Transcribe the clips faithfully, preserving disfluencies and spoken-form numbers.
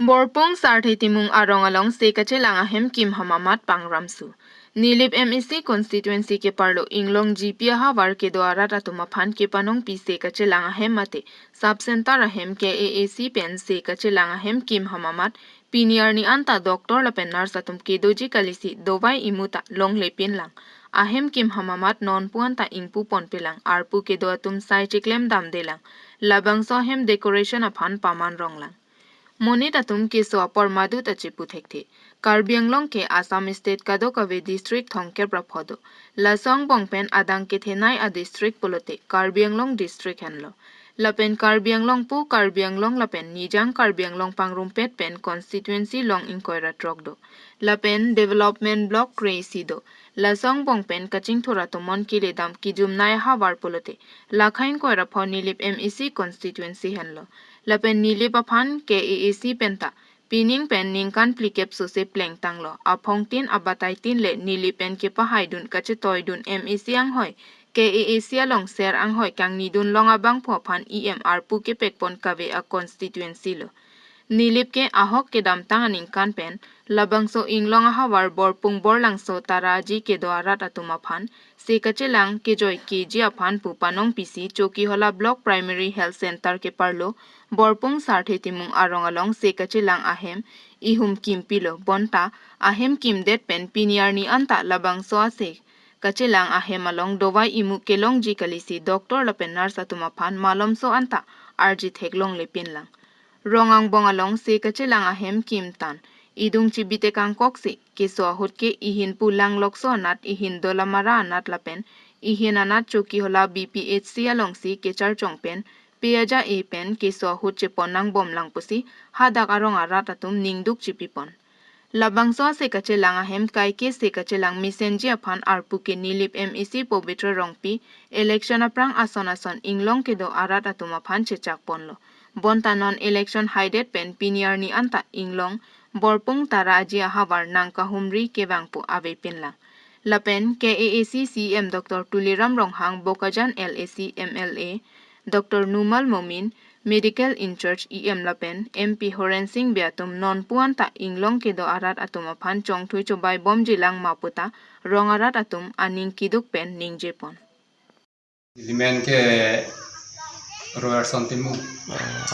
Borpung Sarthe Timung arong along se kachelang ahem kim hamamat pangramsu. Nilip M A C constituency keparlo Inglong G P ahavar kedo arat atum aphan kepanongpi se kachelang ahem mate sub center ahem K A A C pen se kachelang ahem kim hamamat pini arni anta doctor lapen nurse atum kedoji kalisi dovai imu ta longlepinlang. Ahem kim hamamat nonpu anta ingpuponpelang, arpu kedo atum sai cheklem damdelang. Labangso ahem decoration aphan pamanronglang. Monit atum keso apor madu ta chepu thekthe. Karbi Anglong ke Assam State kadokave district thomkep ra pho do. Laso angbong pen adang kethenei a district pulote Karbi Anglong district henlo. Lapen Karbi Anglong pu Karbi Anglong lapen Nijang Karbi Anglong pangrumpet pen constituency long ingkoi ra throk do. Lapen development block kre-isi do. Laso angbong pen kachingthur atum mon keledam kejumnei ahavar pulote lakha ingkoi ra pho Nilip M A C constituency henlo. Lapen Nilip aphan K A A C penta pining pen ningkan phlikep sose plengtanglo. Aphongtin abataitin le Nilip pen kepahaidun kachetoidun M A C anghoi, K A A C along ser anghoi kangnidun long abangphu aphan E M arpu kepekpon kave a constituency lo. Nilip ke ahok kedamtang aningkan pen labangso Inglong ahavar Borpung Borlangso Taraji kedo arat atum aphan se kachelang kejoi keji aphan pu panongpisi Chokihola Block Primary Health Center keparlo Borpung Sarthe Timung arong along se kachelang ahem ihum kimpilo. Bonta ahem kimdet pen pini arni anta labangso ase kachelang ahem along dovai imu kelongji kalisi doctor lapen nurse atum aphan malomso anta arji theklonglepinlang. Rong angbong along se kachelang ahem kimtan idung chibitekangkoksi keso ahut ke ihin pu Langlokso anat, ihin Dolamara anat lapen ihin anat Chokihola B P H C alongsi kecharchong pen peaja e pen keso ahut chepon nangbomlang pusi hadak arong arat atum ningduk chipipon. Labangso ase kachelang ahem kaike se kachelang mesenji aphan arpu ke Nilip M A C Pobitro Rongpi election aphrang ason ason Inglong kedo arat atum aphan chechakponlo. Bonta non election haidet pen pini arni anta Inglong Borpung Taraji ahavar nangkahumri kevang pu avepinlang. Lapen K A A C C E M Doctor Tuliram Ronghang, Bokajan L A C M L A Doctor Numal Momin, Medical in-charge E M lapen M P Horen Sing Bey atum nonpu anta Inglong kedo arat atum aphan chongthui chobai bomjilang ma puta rong arat atum aning keduk pen ningjepon. Neli men ke Robertson Timung.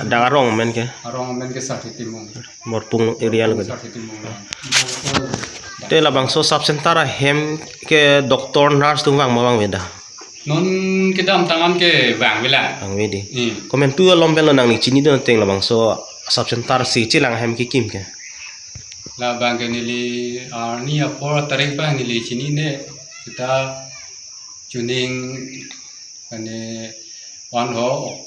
Adang arong men ke? Arong men ke Sarthe Timung. Borpung area lo ke? Sarthe Timung. Te labangso sub center ahem ke doctor nurse atum vang ma vangve da? Non kedamtang an ke vangvelang. Vangve di. Hmm. Komantu alom pen lo nangli chinidun ateng labangso sub center se kachelang ahem kekim ke? Labang ke neli arni apor tarik abang neli chinine, kita chuning ane one ho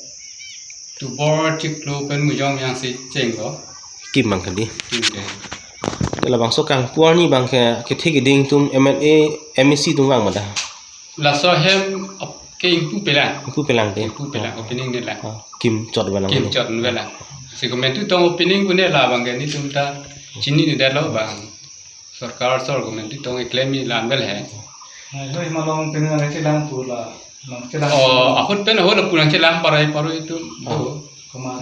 October chiklo pen mujong yang si chenglo. Kim abang ke di. Kim ke. Te labangso kangpu arni abang ke kethe keding atum M L A, M A C atum vang ma da? Laso ahem ap-, ke ingpupelang. Ingpupelang te? Ingpupelang, opening nelang. Ah, kimchot avelang. Kimchot avelang. Si komantu tong opening pune labang ke nelitum ta chinine detlo bang. Sorkar sor komantu tong eklem-i lan vel he. Hai, hoi malong pen nangchelang pu la, nangchelang. Oh, ahut pen ahut la pu nangchelang parai paru itum. Oh.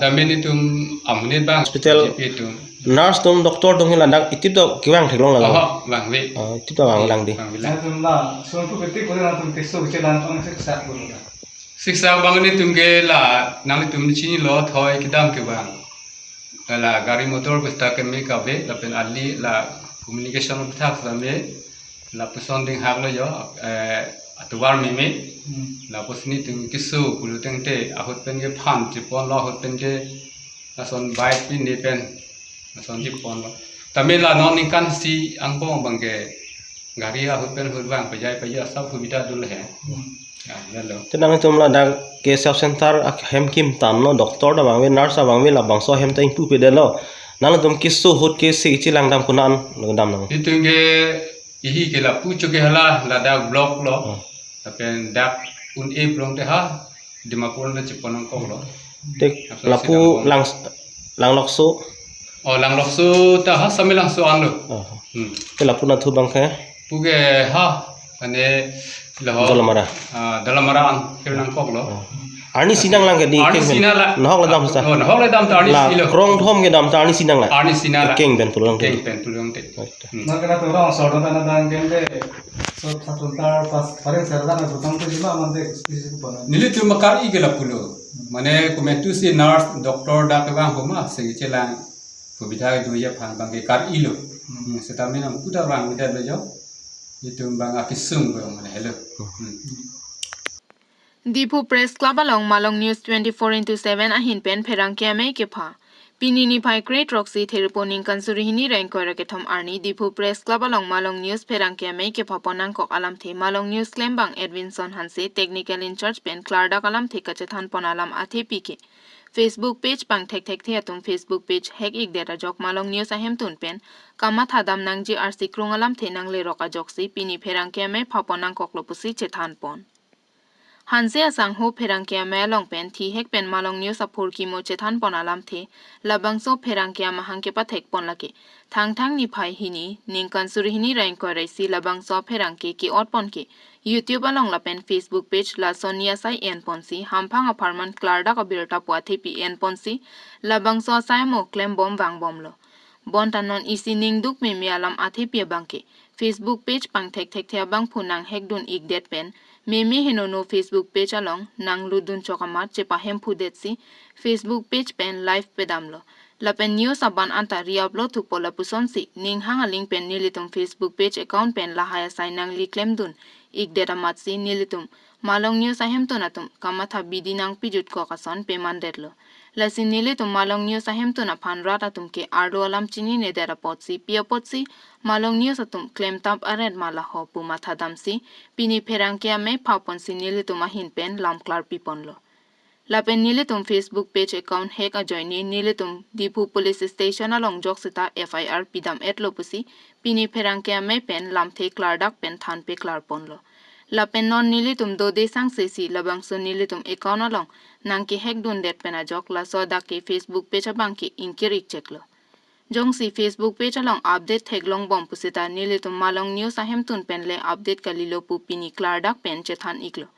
Dame nelitum amonit abang. Hospital. G P atum. Nurse atum, doctor atum ke ladak itip do kevang theklong lang. Oh, vangve. Oh, itip do vanglang di. Vangvelang. Nangtum la, son pu ketik pu nangtum keso chelang pang siksa pu la. Siksa abang nelitum ke la, nanglitum chinilo thoi kedam ke abang. La gari motor besta keme kave, lapen ali la communication bethak same, lapuson dinghaklo jo, eh, atovar meme, hmm, lapuson nelitum keso pulo tangte, ahut pen kephan cheponlo, ahut pen ke lason bike pine pen, lason cheponlo. Tame la non ningkan isi angbong abang ke, gari ahut pen ahut vang pajai pajai asap hubida dul he. Hmm. Ya, lalo. Te nangtum ladak ke sub center ahem kimtanlo, doctor ta vangve, nurse ta vangve, labangso ahem ta ingpupedetlo. Nangtum keso ahut ke se kachelang dam konat lo kedam nang? Itum ke ihi ke lapu Chokihola ladak block lo. Hmm. Lapen dak un-e block te ha Dimapur le chepon nangkoklo. Te lapu Lang, Langlokso. Oh, Langlokso ta ha same Langso anlo. Oh. Hmm. Te lapu nathu abang ke? Pu ke ha, ane, lo ho. Dolamara. Ah, Dolamara an, ke nangkoklo. Oh. Arnisi nanglang ke ne, arnisi keng pen. Nanglang. Nahok le dam ta. Oh, nahok le dam ta arnisi la lo. Krong thom kedam ta arnisi nanglang. Arnisi nanglang. Keng pen pulang te. Keng pen pulang te. Right. Hmm. Nang kena turang sordon ta nang dang keng de. So, satu tar pas paring serta na butang tu lima mande isi kupon. Nelitum ma kar-i ke lapulo. Mane komantusi nurse, doctor dak kevang homa, sing chelang. Pubidha do ya phan bang ke kar-i lo. Hmm. Hmm, seta menang puta bang bidha lo jo. Itum bang akisung bang mane helo. Hmm. Diphu Press Club along Malong News twenty-four into seven ahin pen pherangke amei kepha. Pini niphai kre throksi Theripo ningkan suri hini ra ingkoi ra kethom arni Diphu Press Club along Malong News pherangke amei kepha pon nangkok alamthe Malong News klembang Edwinson Hanse, technical in charge pen klardak alamthe kachethan pon alam athepi ke Facebook page pangthekthekthe atum Facebook page hack ikdet ajok Malong News ahemtun pen kamatha dam nangji arsi krung alamthe nanglerok ajoksi pini pherangke amei pha pon nangkoklo pusi chethan pon. Hanse asangho pherangke amei along pen thihek pen Malong News aphurkimo chethan pon alamthe, labangso pherangke amahang kepathek pon lake. Thangthang niphai hini, ningkan suri hini ra ingkoi ra isi labangso pherangke ke-ot pon ke YouTube along lapen Facebook page lason ni asai en ponsi, hamphang apharman klardak abirta pu athepi en ponsi, labangso asai amo klembom vangbomlo. Bonta non isi ningduk meme alam athepi abang ke Facebook page pangthekthekthe abangphu nang hack dun ikdet pen, meme henono Facebook page along nang lutdun chok amat chepahemphudetsi Facebook page pen live pedamlo. Lapen news aban anta re-upload thupo lapusonsi, ninghang aling pen nelitum Facebook page account pen lahai asai nangli klemdun ikdet amatsi nelitum Malong News ahemtun atum kamatha bidi nangpijutkok ason pemandetlo. Lasi nelitum Malong News ahemtun aphan rat atum ke arlo alam chininedet apotsi pi apotsi Malong News atum klemtap aret ma laho pu mathadamsi pini pherangke amei pha ponsi nelitum ahin pen lam klarpi ponlo. Lapen nelitum Facebook page account hack ajoine nelitum Diphu Police Station along jok seta F I R pidam etlo pusi pini pherangke amei pen lamthe klardak pen thanpe klar ponlo. Lapen non nelitum dode sangse si labangso nelitum account along nangkehack dundet pen ajok laso adak ke Facebook page abang ke ingkir ikcheklo. Jongsi Facebook page along update theklongbom puseta nelitum Malong News ahemtun pen le update kalilo pu pini klardak pen chethan iklo.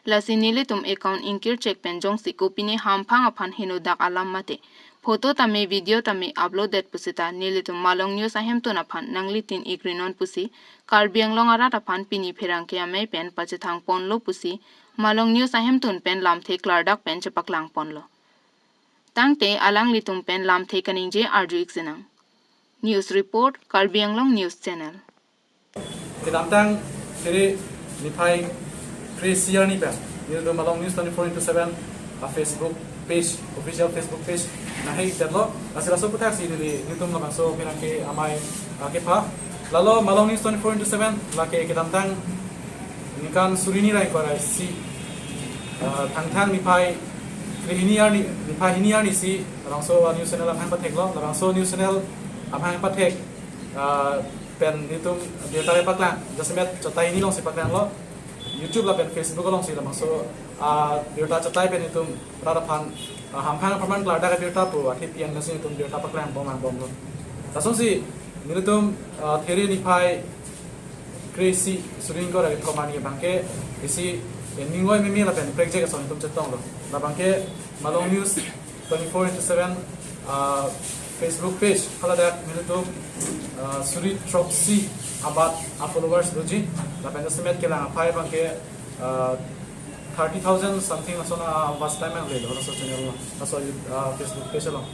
Lasi nelitum account ingkirchek pen jongsi kopine hamphang aphan henodak alam mate photo tame video tame upload det puseta nelitum Malong News ahemtun aphan nanglitin ikrinon pusi Karbi Anglong arat aphan pini pherangke amei pen pachethang ponlo pusi Malong News ahemtun pen lamthe klardak pen chepaklang ponlo. Tangte alanglitum pen lamthe kaningje arju iksinang. News report, Karbi Anglong News Channel. Kedamtang Phere niphai kre-isi arni pen nelitum Malong News twenty-four into seven a Facebook page, official Facebook page nanghack ikdetlo. Lasi laso aputhak si neli nelitum labangso pherangke amei, ah, kepha. Lalo Malong News twenty-four into seven lake kedamtang ningkan suri hini ra ingkoi ra isi, ah, Thangthang niphai kre-hini arni, niphai hini arni si labangso, ah, news channel amahang patheklo. Labangso news channel amahang pathek, ah, pen nelitum birta paklang, jasemet chatai hini alongsi paklanglo. YouTube lapen Facebook alongsi labangso, ah, birta chatai pen nelitum rat aphan, ah, hamphang apharman klardak abirta pu athepi ansi nelitum birta paklangbom vangbomlo. Lasonsi nelitum, ah, Phere niphai kre-isi suri ingkoi ra kethom arni abang ke isi, eh, ningoi meme lapen prekjek ason nelitum chetonglo. Labang ke Malong News twenty-four into seven, ah, Facebook page haladak nelitum, ah, suri throksi abat a-followers doji, lapen jasemet kelang aphai abang ke, ah, thirty thousand something lason a-watch time nanglelo laso channel along, laso, ah, Facebook page along.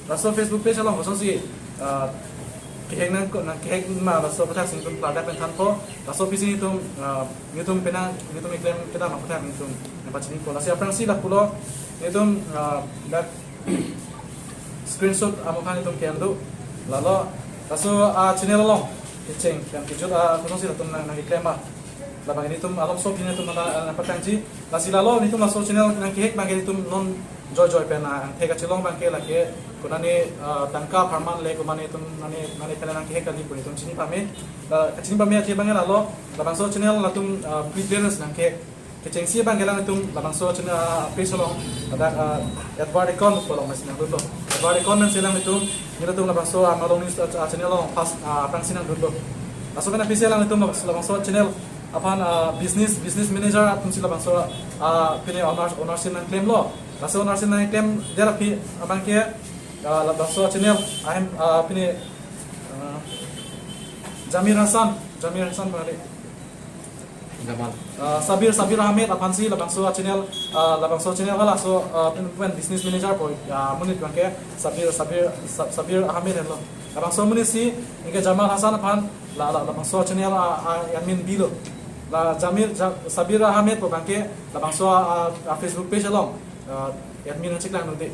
Laso Facebook page along kosonsi, ah, kehack nang, nangkehack ma laso aputhak si nelitum klardak pen thanpo. Laso aphi si nelitum, ah, nelitum penang, nelitum keklem kedam aputhak nelitum nangpachinipo. Lasi aphrangsi lapulo nelitum, ah, dak screenshot amokha nelitum ke-en do. Lalo laso, ah, channel along kecheng pen kejut, ah, kosonsi latum nang, nangkeklem ma, labang nelitum alomso aphi nelitum nang, ah, nangpatangji. Lasi lalo nelitum laso channel nangkehack abang ke nelitum non joijoi pen, ah, angthek kachelong abang ke lake konane, ah, tangka apharman le konane atum nane, nane pen nangkehack kali pu nelitum chini pame. La, chini pame aje abang ke lalo labangso channel latum, ah, pre-clearance nangkehack. Kechengsi abang ke alanglitum labangso channel, ah, page along ladak, ah, advert account pu along masi nangdunlo. Advert account pensi alanglitum, nelitum labangso, ah, Malong News, ah, channel along first, ah, aphrangsi nangdunlo. Laso pen aphi si alanglitum labangso channel, Aphan, ah, business, business manager atumsi labangso, ah, pine owner, ownership nangklemlo. Laso ownership nangklemdet aphi abangke, ah, labangso channel ahem, ah, pine, ah, Jamir Hassan, Jamir Hassan pare. Jamal. Ah, Sabir, Sabir Ahmed aphansi labangso channel, ah, labangso channel hala so, ah, pin, pin business manager po, ah, amonit abangke Sabir, Sabir, Sa-, Sabir Ahmed henlo. Labangso amonitsi anke Jamal Hassan aphan la, la, labangso channel, ah, ah, admin bilo. La Jamir, Ja-, Sabir Ahmed po abangke labangso, ah, ah, Facebook page along, ah, admin nangcheklangdunde.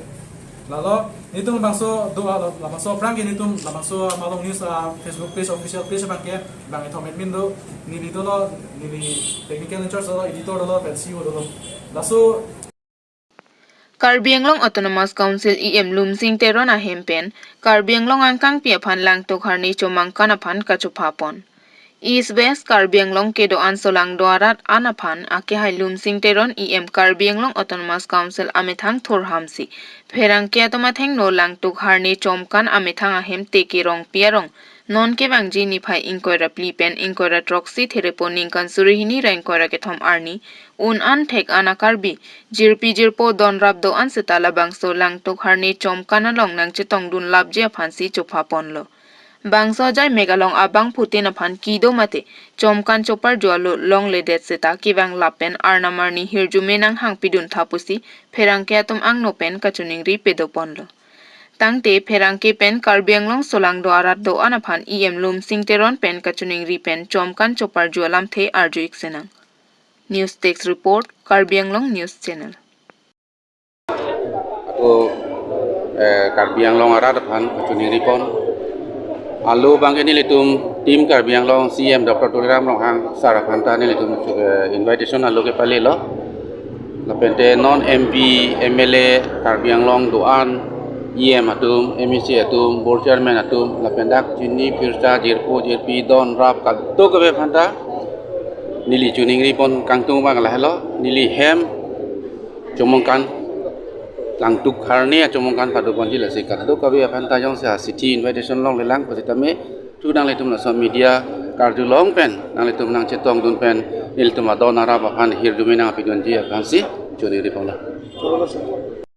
Lalo, nelitum labangso do, ah, labangso aphrang ke nelitum labangso Malong News, ah, Facebook page, official page abangke bang ethom admin do, neli dolo, neli technical in-charge dolo, editor dolo, pen C E O dolo. Laso Karbi Anglong Autonomous Council E M Lumsing Teron ahem pen Karbi Anglong angkangpi aphan Langtuk Harni Chomangkan aphan kachopha pon. East West Karbi Anglong kedo-an Solangdo arat an aphan akehai Lumsing Teron E M Karbi Anglong Autonomous Council amethang thurhamsi pherangke atum athengno Langtuk Harni Chomangkan amethang ahem Teke Rongpi arong non kevangji niphai ingkoi ra phli pen ingkoi ra throksi Therepo ningkan suri hini ra ingkoi ra kethom arni un an thek an a-Karbi jirpi jirpo don rap do-an seta labangso Langtuk Harni Chomangkan along nangchetongdun lapji aphansi chopha ponlo. Bangso ajai mek along abangphutin aphan kedo mate Chomangkan chopar jualo longledet seta kevang lap pen arnam arni hirjume nanghangpidun tha pusi pherangke atum angno pen kachiningri pedo ponlo. Tangte pherangke pen Karbi Anglong Solangdo arat do-an aphan E M Lumsing Teron pen kachiningri pen Chomangkan chopar ju alamthe arju-ik sinang. News Desk Report, Karbi Anglong News Channel. Ako, eh, Karbi Anglong arat aphan kachiningri pon. Alo abangke nelitum team Karbi Anglong C E M Doctor Tuliram Ronghang sir aphanta nelitum, eh, invitation alo kepalelo. Lapente non M P, M L A, Karbi Anglong do-an, E M atum, M A C atum, board chairman atum, lapen dak chini phirsa jirpo jirpi don rap kadokave aphanta neli chiningri pon kangtung abang lahelo, neli hem Chomangkan, Langtuk Harni a-Chomangkan pado ponji, lasi kadokave aphanta jongsi asithi invitation longlelang pusitame thu nanglitum laso media karjulong pen nanglitum nangchetongdun pen nelitum adon arap aphan hirjume nangpidunji aphansi chiningri ponlo.